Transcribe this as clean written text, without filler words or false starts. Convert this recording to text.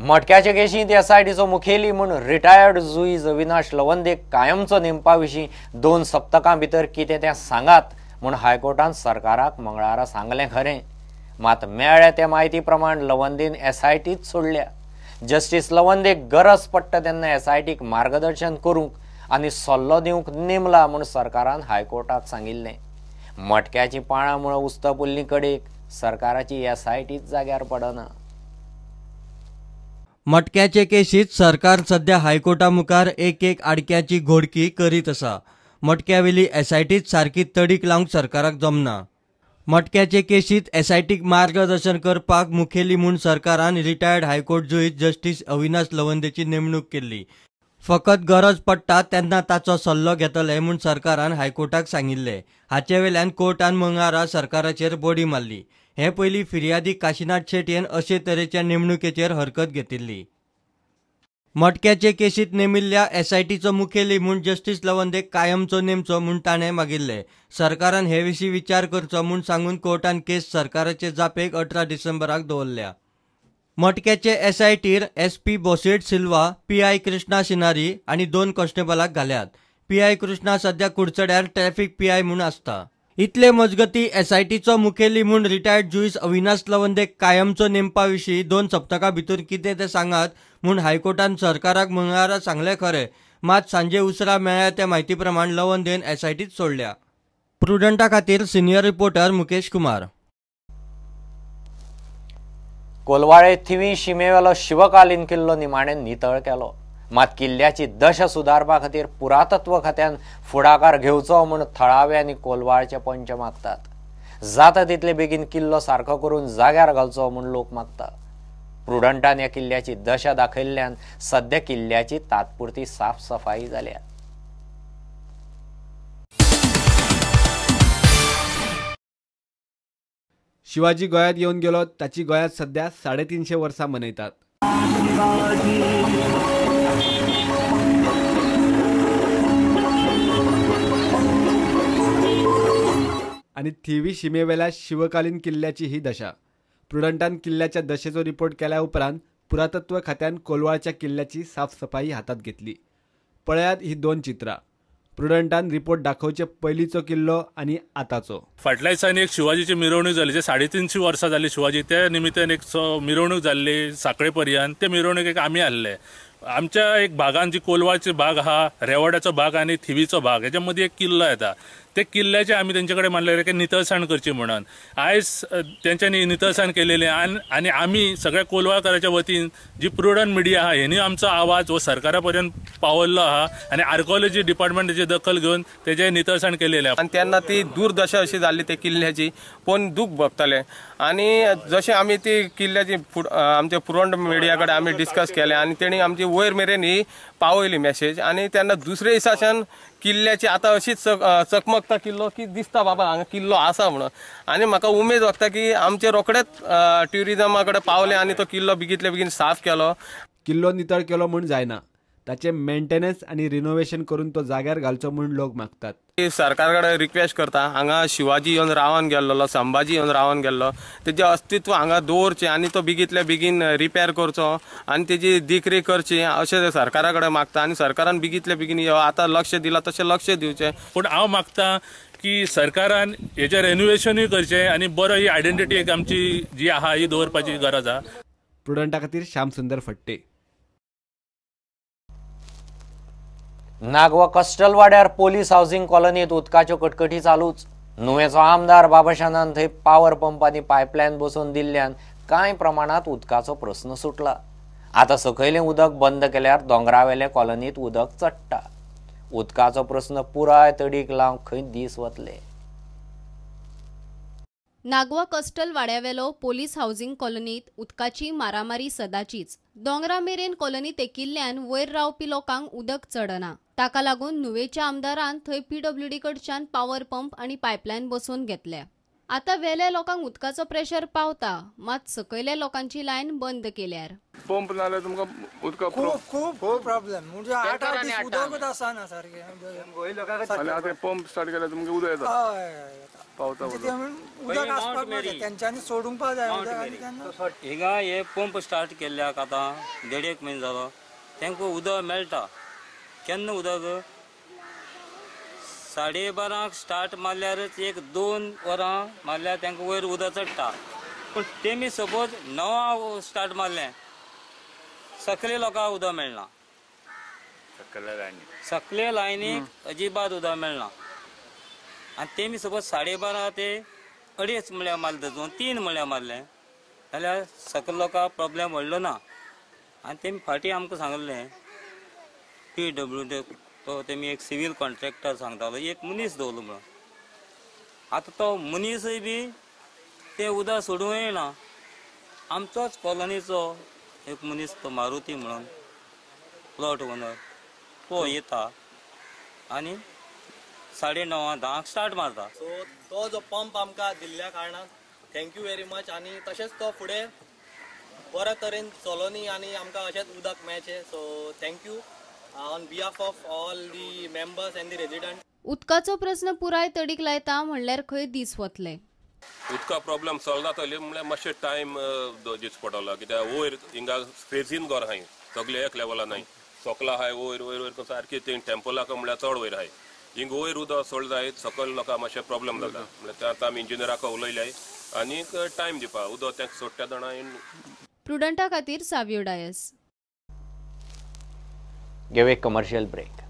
मटक्याचे केशींत एसआयटीचो मुखेली म्हूण रिटायर्ड जुईज अविनाश लवंदेक कायमचो नेमपा विशीं 2 सप्तकां भितर कितें तें सांगात म्हूण हायकोर्टान सरकाराक मंगळारा सांगलें खरें, मात मेळ्ळ्या ते म्हायती प्रमाण लवंदेन एसआयटीच सोडल्या। जस्टीस लवंदेक गरज पडटा तेन्ना एसआयटीक मार्गदर्शन करूंक आनी सल्लो दिवंक नेमला म्हूण सरकारान हायकोर्टाक सांगिल्लें। मटक्याची पाळां म्हूण उस्तप उरली कडेक सरकाराची एसआयटीच जाग्यार पडना। मटक्याचे केशीत सरकार सध्या हायकोर्टा मुखार एक एक आडक्याची घोडकी करीत आसा। मटक्यावेली एसआयटीच सारकी तडीक लावंक सरकाराक जमना। मटक्याचे केशीत एसआयटीक मार्गदर्शन करपाक मुखेली म्हूण सरकारान रिटायर्ड हायकोर्ट जुईज जस्टीस अविनाश लवंदेची नेमणूक केल्ली। फकत गरज पडटा तेन्ना ताचो सल्लो घेतले म्हूण सरकारान हायकोर्टाक सांगिल्लें। हाचे वेल्यान कोर्टान मंगळारा सरकाराचेर बोडी मारली। हे पयलीं फिर्यादी काशीनाथ शेटयेन अशे तरेच्या नेमणुकेचेर हरकत घेतिल्ली। मटक्याचे केशीत नेमिल्ल्या एसआयटीचो मुखेली म्हूण जस्टीस लवंदेक कायमचो नेमचो म्हूण ताणें मागिल्लें। सरकारान हे विशीं विचार करचो म्हूण सांगून कोर्टान केस सरकाराचे जापेक 18 डिसेंबराक दवरल्या। मटक्याचे एसआयटीर SP Boset Silva, PI Krishna Sinari आनी 2 कॉन्स्टेबलाक घाल्यात। पीआय कृष्णा सध्या कुडचड्यार ट्रॅफिक पीआय म्हूण आसता। इतले मजगती एसआयटीचो मुखेली म्हूण रिटायर्ड जुईज अविनाश लवंदेक कायमचो नेमपा विशीं 2 सप्तकां भितर कितें तें सांगात म्हूण हायकोर्टान सरकाराक मंगळारा सांगलें खरें, मात सांजे उसरां मेळ्ळ्या त्या म्हायती प्रमाण लवंदेन एसआयटीच सोडल्या। प्रुडंटा खातीर सिनियर रिपोर्टर मुकेश कुमार। कोलवाळे थिवी शिमेवेलो शिवकालीन किल्लो निमाणे नितळ केलो, मात किल्ल्याची दशा सुदारपा खातीर पुरातत्व खात्यान फुडाकार घेवचो म्हूण थळावे आनी कोलवाळचे पंच मागतात। जाता तितले बेगीन किल्लो सारको करून जाग्यार घालचो म्हूण लोक मागता। प्रुडंटान ह्या किल्ल्याची दशा दाखयल्ल्यान सद्या किल्ल्याची तात्पुरती साफसफाई जाल्या। शिवाजी गोंयांत येवन गेलो ताची गोंयांत सध्या 350 वर्सां मनयतात। आनी थिवी शिमेवेल्या शिवकालीन किल्ल्याची ही दशा। प्रुडंटान किल्ल्याच्या दशेचो रिपोर्ट केल्या उपरांत पुरातत्व खात्यान कोलवाळच्या किल्ल्याची साफसफाई हातात घेतली। पळयात ही 2 चित्रां। प्रुडंटान रिपोर्ट दाखोवचे पयलींचो किल्लो आनी आतांचो। फाटल्या दिसांनी एक शिवाजीची मिरवणूक जाली, जे 350 वर्सां जाली शिवाजी, त्या निमित्तान एक मिरवणूक जाल्ली साखळे पर्यंत। ते मिरवणुकेक आमी आसले। आमच्या एक भागान जी कोलवाळचो भाग आहा, रेवाड्याचो भाग आनी थिवीचो भाग, हेच्या मदीं एक किल्लो येता। ते किल्ल्याचे आमी तेंचे कडेन मानलें की नितळसाण करची म्हणून। आयज तेंच्यांनी नितळसाण केलेली आनी आमी सगळ्या कोलवाळकाराच्या वतीन जी प्रुडंट मिडिया आहा हेणी आमचो आवाज हो सरकारा पर्यंत पावयल्लो आहा आनी आर्किओलॉजी डिपार्टमेंट तेची दखल घेवन तेजे नितळसाण केलेली आहा। आनी तेन्ना ती दुर्दशा अशी जाल्ली ते किल्ल्याची पळोवन दूख भोगताले। आनी जशें आमी ती किल्ल्याची आमच्या प्रुडंट मिडिया कडेन आमी डिस्कस केलें आनी तेणी आमची वयर मेरेन ही पावयली मॅसेज। आनी तेन्ना दुसरे दिसाच्यान किल्ल्याची आतां अशीच चकमकता किल्लो की दिसता बाबा हांगा किल्लो आसा म्हणून। आनी म्हाका उमेद वता की आमचे रोखडेच ट्युरिजमा कडेन पावले आनी तो किल्लो बेगींतले बेगीन साफ केलो। किल्लो नितळ केलो म्हूण जायना, ताचे मेंटेनन्स आनी रिनोव्हेशन करून तो जाग्यार घालचो म्हूण लोक मागतात। सरकार कडेन रिक्वेस्ट करता, हांगा शिवाजी येवन रावन गेल्लो, संभाजी येवन रावन गेल्लो, तेजें अस्तित्व हांगा दवरचें आनी तो बेगींतले बेगीन रिपेर करचो आनी तेजी देखरेख करची अशें सरकारा कडेन मागता। आनी सरकारान बेगींतले बेगीन आतां लक्ष दिलां तशें लक्ष दिवचें। पूण हांव मागता की सरकारान हेजें रेनोवेशनूय करचें आनी बरो ही आयडेंटिटी एक आमची जी आहा ही दवरपाची गरज आहा। प्रुडंटा खातीर श्याम सुंदर फट्टे। नागवा कस्टलवाड्यार पोलीस हावसिंग कॉलनीत उदकाच्यो कटकटी चालूच। नुवेचो आमदार बाबाशानान थंय पावर पंप आनी पायपलायन बसोवन दिल्ल्यान कांय प्रमाणांत उदकाचो प्रस्न सुटला। आतां सकयलें उदक बंद केल्यार दोंगरावेले कॉलनीत उदक चडटा। उदकाचो प्रस्न पुराय तडीक लावंक खंय दीस वतले। नागवा कस्टल वाड्यावेलो पोलीस हावसिंग कॉलनीत उदकाची मारामारी सदाचीच। दोंगरा मेरेन कॉलनी तेकिल्ल्यान वयर रावपी लोकांक उदक चडना। ताका लागून नुवेच्या आमदारान थंय पीडब्ल्यूडी कडच्यान पावर पंप आनी पायपलायन बसोवन घेतल्या। आतां वेल्या लोकांक उदकाचो प्रेशर पावता, मात सकयल्या लोकांची लायन बंद केल्यार पंप नाल्यार तुमकां उदका खूब खूब प्रॉब्लेम म्हणजे 8-8 दीस उदकच आसना सारकें। आनी आतां पंप स्टार्ट केल्यार तुमकां उदक येता, पावता। जाता. उदक आसपाक जाय तेंच्यांनी सोडूंक जाय. हिंगा हे पंप स्टार्ट केल्ल्याक आतां 1.5 म्हयनो जालो, तांकां उदक मेळटा. केन्ना उदक 12:30 स्टार्ट मारल्यारच 1-2 वरां मारल्यार तांकां वयर उदक चडटा. पूण तेमी सपोज 9 स्टार्ट मारलें, सकले लोकांक उदक मेळना, सकले लायनीक अजिबात उदक मेळना. आनी तेमी सपोज 12:30 ते 2:30 म्हळ्यार मारले, 2-3 म्हळ्यार मारलें जाल्यार सकले लोकांक प्रॉब्लेम व्हडलो ना. आनी तेमी फाटीं आमकां सांगलें PWD तो तेमी एक सिवील कॉन्ट्रॅक्टर सांगतालो, एक मनीस दवरलो म्हणून. आतां तो मनीसय बी ते उदक सोडूंक येना. आमचोच कॉलनीचो एक मनीस तो मारुती म्हणून प्लॉट ओनर, तो येता आनी 9:30-10 स्टार्ट मारता. सो तो जो पंप आमकां दिल्ल्या कारणान thank you very much. आनी तशेंच तो फुडें बऱ्या तरेन चलोनी आनी आमकां अशेंच उदक मेळचें. So thank you on behalf of all the members and the resident. उदकाचो प्रस्न पुराय तडीक लायता म्हणल्यार खंय दीस वतले. उदका प्रॉब्लम सॉल्व जातली म्हणल्यार मातशें टायम दिवचो पडटलो, कित्याक वयर हिंगा फेजीन घर आहाय, सगळे एक लेवला न्हय, सकला आहाय वयर वयर वयर सारकी ते टेम्पलाक म्हणल्यार चड वयर आहाय. हिंगा वयर उदक सोड जायत सकयल लोकांक मातशें प्रॉब्लम जाता. म्हणल्यार ते आतां आमी इंजिनियराक उलयले आनीक टायम दिवपा उदक तें सोडटा जाणा. प्रुडंटा खातीर सावियो डायस. घेवया एक कमर्शियल ब्रेक.